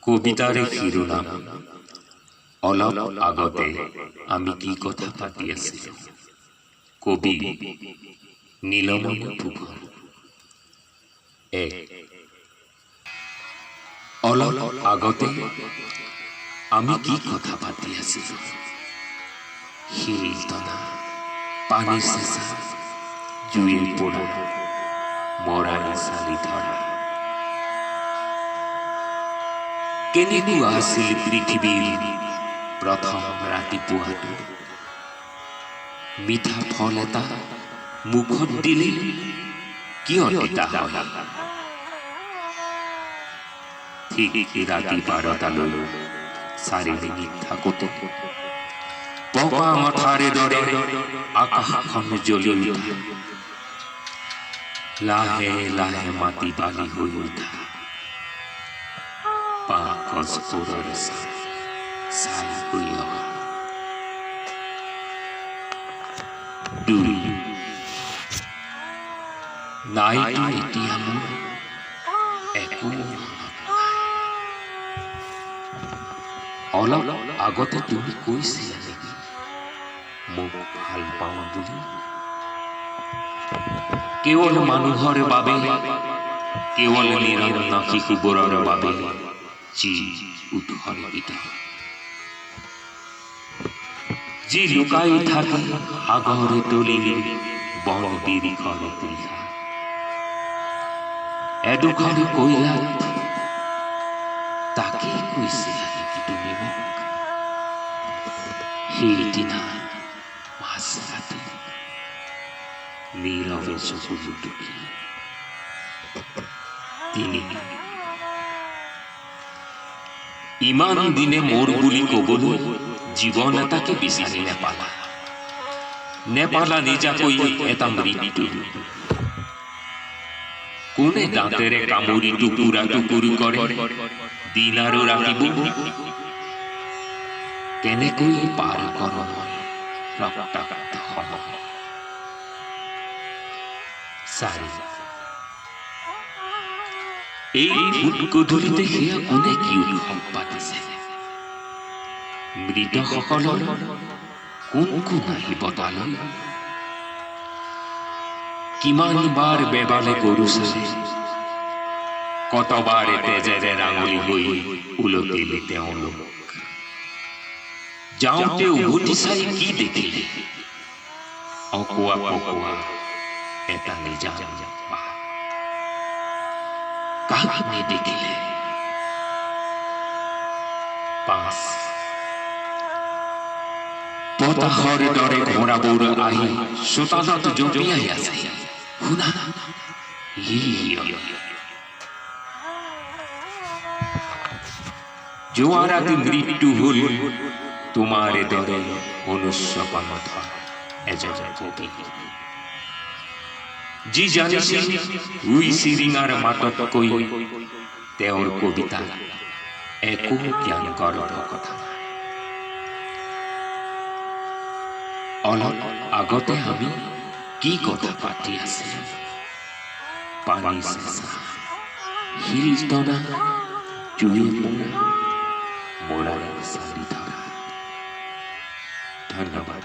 কবিতাৰ শিৰোনাম: অলপ আগতে আমি কি কথা পাতি আছিলো? কবি নীলমণি ফুকন। 1। অলপ আগতে আমি কি কথা পাতি আছিলো? শিল টনা, পানী চেঁচা, জুইৰ পোৰা, মৰাই চালি ধৰা। কেনেকুৱা আছিল পৃথিৱীৰ প্ৰথম ৰাতিপুৱাটো? মিঠা ফল এটা মুখত দিলে কিয় তিতা হয়? ঠিক ৰাতি 12টালৈ 4 মিনিট থাকোঁতে পকা আঙঠাৰ দৰে আকাশখন জ্বলি উঠা, লাহে লাহে মাটি বালি হৈ উঠা, বাঁহ গছবোৰৰ ছাল ছাই হৈ অহা। 2। নাইতো এতিয়া মোৰ একো মনত নাই। অলপ আগতে তুমি কৈছিলা নেকি মোক ভাল পাওঁ বুলি? কেৱল মানুহৰ বাবে, কেৱল নিৰন্ন শিশুবোৰৰ বাবে যি উৎসৰ্গিত, যি লুকাই থাকে সাগৰ তলিৰ বন বিৰিখৰ তৃষা এডোখৰ কয়লাত, তাকেই কৈছিলা নেকি তুমি মোক সেইদিনা মাজৰাতি নীৰৱে চকুলো টুকি? 3। ইমান দিনে মোৰ বুলি কবলৈ জীৱন এটাকে বিচাৰি নেপালা, নেপালা নিজাকৈ এটা মৃত্যু। কোনে দাঁতেৰে কামুৰি টুকুৰা টুকুৰি কৰে দিন আৰু ৰাতিবোৰ? কেনেকৈ পাৰ কৰোঁ মই ৰক্তাক্ত সময়? 4। এই ফুট গধূলিতে সেয়া কোনে কি উৎসৱ পাতিছে? মৃতসকলৰ কোন কোন আহিব তালৈ? কিমান বাৰ বেবালে গৰু চালে? কতবাৰ তেজেৰে ৰাঙলী হৈ উলটিল তেওঁলোক? যাওঁতে উভতি চাই কি দেখিলে? অকোৱা পকোৱা এটা নিজান বাট। কাক নেদেখিলে? 5। বতাহৰ দৰে ঘোঁৰাবোৰ আহি চোতালত জঁপিয়াই আছে। শুনা। ই যোৱা ৰাতি মৃত্যু হ'ল তোমাৰ দৰে মনুষ্য কণ্ঠৰ এজন কবি, যি জানিছিল উঁই চিৰিঙাৰ মাততকৈ তেওঁৰ কবিতা একো জ্ঞানগৰ্ভ কথা নাই। অলপ আগতে আমি কি কথা পাতি আছিলো? পানী চেঁচা, শিল টনা, জুয়ে পোৰা, মৰাই চালি ধৰা। ধন্যবাদ।